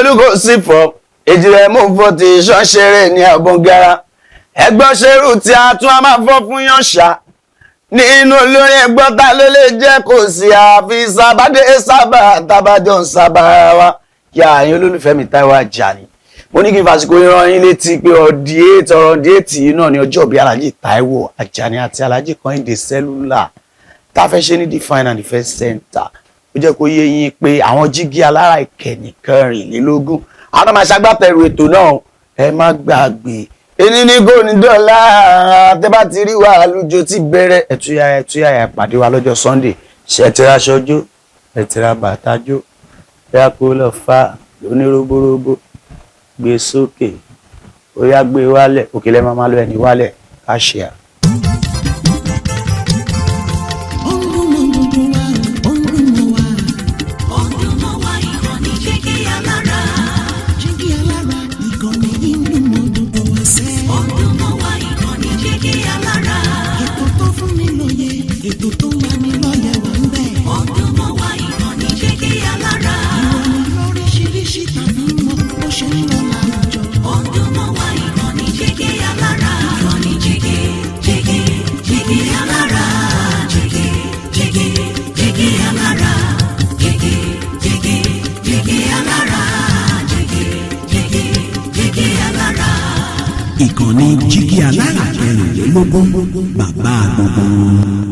Olúkò sí fọ èjì rẹ̀ mú fọ́ ti ṣọ́ṣeré ní àbọ̀ngara ẹgbọ́n ṣerú tí a tún a máa fọ́ fún yànṣá nínú olórin ẹgbọ́n ta ló lè jẹ́ kò sí àfi sábàdé sábà tábàjọ́ ń sábà wa kí àyín olólùfẹ́ mi Táíwò Àjàní. Mo ní kí n fàsìkò rán yín létí pé ọdí eight ọ̀rọ̀ ọdí eight yìí náà ni ọjọ́ ìbí Alhaji Táíwò Àjàní àti Alhaji Kẹ́hìndé Cellular tá a fẹ́ ṣe ní Define and Defence Center. Ó jẹ́ kó yé yín pé àwọn jígí alára ìkẹyìn kẹrìnlélógún àwọn náà máa ṣagbátẹrù ètò náà. Ẹ má gbàgbé, ẹni ní kò ní dọ́là. Tẹ́ bá ti rí wa, àlùjọ ti bẹ̀rẹ̀. Ẹ̀túyàyà ẹ̀túyàyà pàdé wa lọ́jọ́ Sunday. Ṣe ẹ ti ra aṣọ jó, ẹ ti ra bàtà jó, ẹ kó lọ fa lóní róbóróbó, gbé sókè, ó yá, gbé wálẹ̀, òkèlè máa lọ ẹni wálẹ̀ ká ṣe à. Ó ń dùn mọ́ gbogbo wa, ó ń dùn mọ́ wa. Ó ń dùn mọ́ wa, ìkànnì Jígí Alára. Jígí Alára, ìkànnì yìí ń dùn mọ́ gbogbo wa sẹ́. Ó ń dùn mọ́ wa, ìkànnì Jígí Alára. Ètò tó fún ni lóye, ètò tó ń lani lọ́yẹ̀ wà ń bẹ̀. Ó ń dùn mọ́ wa, ìkànnì Jígí Alára. Ìròyìn lóríṣiríṣi tàbí mọ bó ṣe ń lọ láwùjọ. Ó ń dùn mọ́ wa, ìkànnì Jígí Alára. Ìkànnì Jígí Jígí Jígí Alára. Jígí Jígí Jígí Alára. Jígí Jígí Jígí Alára. Jígí Jígí Jígí Alára. Ìkànnì Jígí Alára kẹrìnlélógún, bàbá gbogbo wọn.